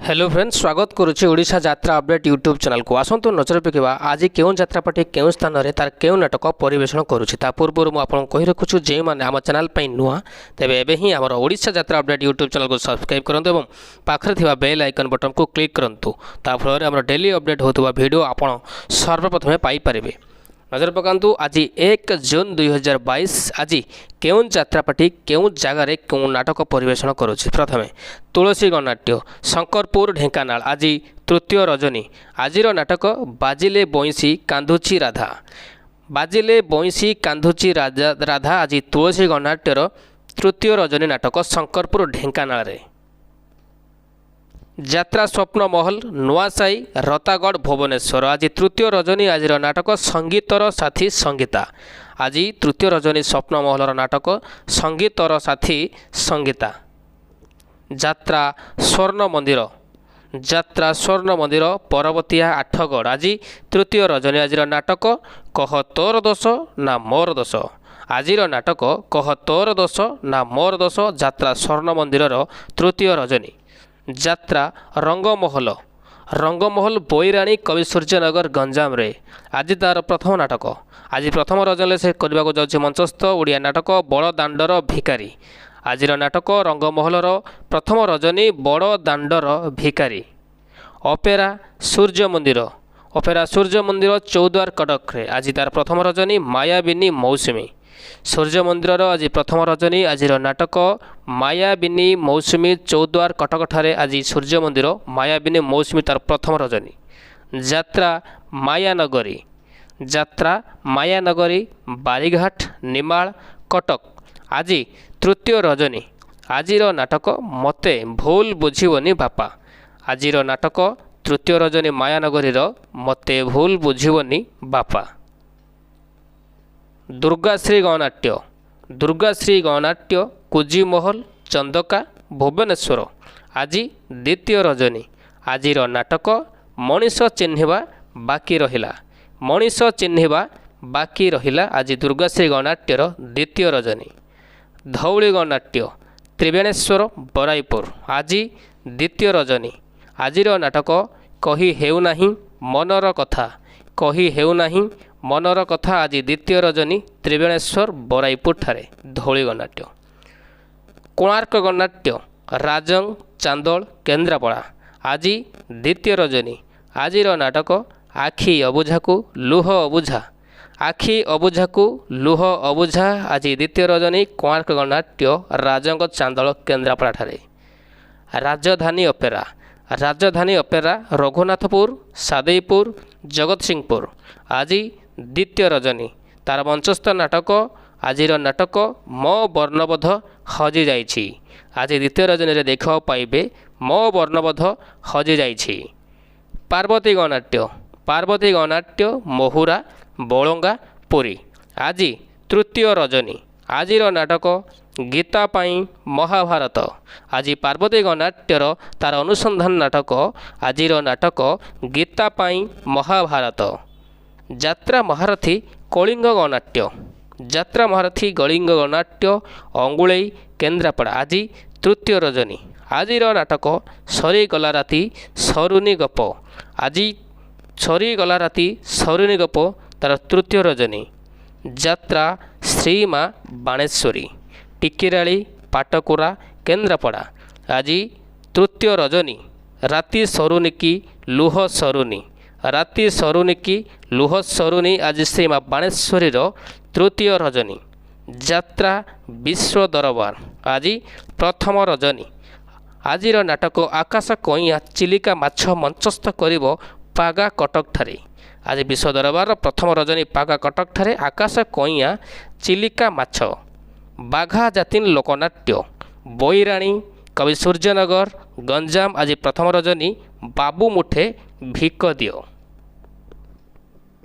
Hello friend, ସ୍ୱାଗତ କରୁଛି ଓଡ଼ିଶା ଯାତ୍ରା ଅପଡେଟ୍ ୟୁଟ୍ୟୁବ୍ ଚ୍ୟାନେଲକୁ। ଆସନ୍ତୁ ନଜର ପକାଇବା, ଆଜି କେଉଁ ଯାତ୍ରାପାର୍ଟି କେଉଁ ସ୍ଥାନରେ ତାର କେଉଁ ନାଟକ ପରିବେଷଣ କରୁଛି। ତା ପୂର୍ବରୁ ମୁଁ ଆପଣଙ୍କୁ କହି ରଖୁଛୁ, ଯେଉଁମାନେ ଆମ ଚ୍ୟାନେଲ ପାଇଁ ନୂଆ, ତେବେ ଏବେ ହିଁ ଆମର ଓଡ଼ିଶା ଯାତ୍ରା ଅପଡେଟ୍ ୟୁଟ୍ୟୁବ୍ ଚ୍ୟାନେଲକୁ ସବସ୍କ୍ରାଇବ୍ କରନ୍ତୁ ଏବଂ ପାଖରେ ଥିବା ବେଲ୍ ଆଇକନ୍ ବଟନ୍କୁ କ୍ଲିକ୍ କରନ୍ତୁ। ତା ଫଳରେ ଆମର ଡେଲି ଅପଡେଟ୍ ହେଉଥିବା ଭିଡ଼ିଓ ଆପଣ ସର୍ବପ୍ରଥମେ ପାଇପାରିବେ। ନଜର ପକାନ୍ତୁ, ଆଜି 1 ଜୁନ୍ 2022, ଆଜି କେଉଁ ଯାତ୍ରାପାର୍ଟି କେଉଁ ଜାଗାରେ କେଉଁ ନାଟକ ପରିବେଷଣ କରୁଛି। ପ୍ରଥମେ ତୁଳସୀ ଗଣନାଟ୍ୟ, ଶଙ୍କରପୁର, ଢେଙ୍କାନାଳ। ଆଜି ତୃତୀୟ ରଜନୀ। ଆଜିର ନାଟକ ବାଜିଲେ ବଇଁଶୀ କାନ୍ଦୁଛି ରାଧା। ବାଜିଲେ ବଇଁଶୀ କାନ୍ଦୁଛି ରାଜା ରାଧା। ଆଜି ତୁଳସୀ ଗଣନାଟ୍ୟର ତୃତୀୟ ରଜନୀ ନାଟକ ଶଙ୍କରପୁର, ଢେଙ୍କାନାଳରେ। ଯାତ୍ରା ସ୍ୱପ୍ନ ମହଲ, ନୂଆସାହି, ରତାଗଡ଼, ଭୁବନେଶ୍ୱର। ଆଜି ତୃତୀୟ ରଜନୀ। ଆଜିର ନାଟକ ସଙ୍ଗୀତର ସାଥୀ ସଙ୍ଗୀତା। ଆଜି ତୃତୀୟ ରଜନୀ ସ୍ୱପ୍ନ ମହଲର ନାଟକ ସଙ୍ଗୀତର ସାଥୀ ସଙ୍ଗୀତା। ଯାତ୍ରା ସ୍ୱର୍ଣ୍ଣ ମନ୍ଦିର, ଯାତ୍ରା ସ୍ୱର୍ଣ୍ଣ ମନ୍ଦିର, ପରବତିଆ, ଆଠଗଡ଼। ଆଜି ତୃତୀୟ ରଜନୀ। ଆଜିର ନାଟକ କହ ତୋର ଦୋଷ ନା ମୋର ଦୋଷ। ଆଜିର ନାଟକ କହ ତୋର ଦୋଷ ନା ମୋର ଦୋଷ, ଯାତ୍ରା ସ୍ୱର୍ଣ୍ଣ ମନ୍ଦିରର ତୃତୀୟ ରଜନୀ। ଯାତ୍ରା ରଙ୍ଗମହଲ, ରଙ୍ଗମହଲ, ବୈରାଣୀ, କବି ସୂର୍ଯ୍ୟନଗର, ଗଞ୍ଜାମରେ ଆଜି ତାର ପ୍ରଥମ ନାଟକ। ଆଜି ପ୍ରଥମ ରଜନୀରେ ସେ କରିବାକୁ ଯାଉଛି ମଞ୍ଚସ୍ଥ ଓଡ଼ିଆ ନାଟକ ବଡ଼ ଦାଣ୍ଡର ଭିକାରୀ। ଆଜିର ନାଟକ ରଙ୍ଗମହଲର ପ୍ରଥମ ରଜନୀ ବଡ଼ ଦାଣ୍ଡର ଭିକାରୀ। ଅପେରା ସୂର୍ଯ୍ୟ ମନ୍ଦିର, ଅପେରା ସୂର୍ଯ୍ୟ ମନ୍ଦିର, ଚୌଦ୍ୱାର, କଟକରେ ଆଜି ତାର ପ୍ରଥମ ରଜନୀ ମାୟାବିନୀ ମୌସୁମୀ। ସୂର୍ଯ୍ୟ ମନ୍ଦିରର ଆଜି ପ୍ରଥମ ରଜନୀ। ଆଜିର ନାଟକ ମାୟାବିନୀ ମୌସୁମୀ। ଚୌଦ୍ୱାର, କଟକଠାରେ ଆଜି ସୂର୍ଯ୍ୟ ମନ୍ଦିର ମାୟାବିନୀ ମୌସୁମୀ ତାର ପ୍ରଥମ ରଜନୀ। ଯାତ୍ରା ମାୟାନଗରୀ, ଯାତ୍ରା ମାୟାନଗରୀ, ବାରିଘାଟ, ନିମାଳ, କଟକ। ଆଜି ତୃତୀୟ ରଜନୀ। ଆଜିର ନାଟକ ମୋତେ ଭୁଲ ବୁଝିବନି ବାପା। ଆଜିର ନାଟକ ତୃତୀୟ ରଜନୀ ମାୟାନଗରୀର ମୋତେ ଭୁଲ ବୁଝିବନି ବାପା। ଦୁର୍ଗାଶ୍ରୀ ଗଣନାଟ୍ୟ, ଦୁର୍ଗାଶ୍ରୀ ଗଣନାଟ୍ୟ, କୁଜିମହଲ, ଚନ୍ଦକା, ଭୁବନେଶ୍ୱର। ଆଜି ଦ୍ୱିତୀୟ ରଜନୀ। ଆଜିର ନାଟକ ମଣିଷ ଚିହ୍ନିବା ବାକି ରହିଲା। ମଣିଷ ଚିହ୍ନିବା ବାକି ରହିଲା, ଆଜି ଦୁର୍ଗାଶ୍ରୀ ଗଣନାଟ୍ୟର ଦ୍ୱିତୀୟ ରଜନୀ। ଧଉଳି ଗଣନାଟ୍ୟ, ତ୍ରିବେଣେଶ୍ୱର, ବରାଇପୁର। ଆଜି ଦ୍ୱିତୀୟ ରଜନୀ। ଆଜିର ନାଟକ କହି ହେଉନାହିଁ ମନର କଥା। କହି ହେଉନାହିଁ ମନର କଥା, ଆଜି ଦ୍ୱିତୀୟ ରଜନୀ ତ୍ରିବେଣେଶ୍ୱର, ବରାଇପୁରଠାରେ ଧଉଳି ଗଣନାଟ୍ୟ। କୋଣାର୍କ ଗଣନାଟ୍ୟ, ରାଜଙ୍ଗ, ଚାନ୍ଦୋଳ, କେନ୍ଦ୍ରାପଡ଼ା। ଆଜି ଦ୍ୱିତୀୟ ରଜନୀ। ଆଜିର ନାଟକ ଆଖି ଅବୁଝାକୁ ଲୁହ ଅବୁଝା। ଆଖି ଅବୁଝାକୁ ଲୁହ ଅବୁଝା, ଆଜି ଦ୍ୱିତୀୟ ରଜନୀ କୋଣାର୍କ ଗଣନାଟ୍ୟ, ରାଜଙ୍ଗ, ଚାନ୍ଦୋଳ, କେନ୍ଦ୍ରାପଡ଼ାଠାରେ। ରାଜଧାନୀ ଅପେରା, ରାଜଧାନୀ ଅପେରା, ରଘୁନାଥପୁର, ସାଦେଇପୁର, ଜଗତସିଂହପୁର। ଆଜି ଦ୍ୱିତୀୟ ରଜନୀ। ତାର ମଞ୍ଚସ୍ଥ ନାଟକ, ଆଜିର ନାଟକ ମୋ ବର୍ଣ୍ଣବୋଧ ହଜିଯାଇଛି। ଆଜି ଦ୍ୱିତୀୟ ରଜନୀରେ ଦେଖିବାକୁ ପାଇବେ ମୋ ବର୍ଣ୍ଣବୋଧ ହଜିଯାଇଛି। ପାର୍ବତୀ ଗଣନାଟ୍ୟ, ପାର୍ବତୀ ଗଣନାଟ୍ୟ, ମହୁରା, ବଳଙ୍ଗା, ପୁରୀ। ଆଜି ତୃତୀୟ ରଜନୀ। ଆଜିର ନାଟକ ଗୀତା ପାଇଁ ମହାଭାରତ। ଆଜି ପାର୍ବତୀ ଗଣନାଟ୍ୟର ତାର ଅନୁସନ୍ଧାନ ନାଟକ, ଆଜିର ନାଟକ ଗୀତା ପାଇଁ ମହାଭାରତ। ଯାତ୍ରା ମହାରଥୀ କଳିଙ୍ଗ ଗଣନାଟ୍ୟ, ଯାତ୍ରା ମହାରଥୀ କଳିଙ୍ଗ ଗଣନାଟ୍ୟ, ଅଙ୍ଗୁଳେଇ, କେନ୍ଦ୍ରାପଡ଼ା। ଆଜି ତୃତୀୟ ରଜନୀ। ଆଜିର ନାଟକ ସରିଗଲା ରାତି ସରୁନି ଗପ। ଆଜି ସରିଗଲା ରାତି ସରୁନି ଗପ ତାର ତୃତୀୟ ରଜନୀ। ଯାତ୍ରା ଶ୍ରୀମା ବାଣେଶ୍ୱରୀ, ଟିକିରାଳି, ପାଟକୁରା, କେନ୍ଦ୍ରାପଡ଼ା। ଆଜି ତୃତୀୟ ରଜନୀ। ରାତି ସରୁନି କି ଲୁହ ସରୁନି। ରାତି ସରୁନି କି ଲୁହ ସରୁନି, ଆଜି ଶ୍ରୀମା ବାଣେଶ୍ୱରୀର ତୃତୀୟ ରଜନୀ। ଯାତ୍ରା ବିଶ୍ୱ ଦରବାର, ଆଜି ପ୍ରଥମ ରଜନୀ। ଆଜିର ନାଟକ ଆକାଶ କଇଁଆ ଚିଲିକା ମାଛ ମଞ୍ଚସ୍ଥ କରିବ ପାଗା, କଟକଠାରେ। ଆଜି ବିଶ୍ୱ ଦରବାରର ପ୍ରଥମ ରଜନୀ ପାଗା, କଟକଠାରେ ଆକାଶ କଇଁଆ ଚିଲିକା ମାଛ। ବାଘା ଜାତିନ ଲୋକନାଟ୍ୟ, ବୈରାଣୀ, କବି ସୂର୍ଯ୍ୟନଗର, ଗଞ୍ଜାମ। ଆଜି ପ୍ରଥମ ରଜନୀ ବାବୁ ମୁଠେ ଭିକ ଦିଅ।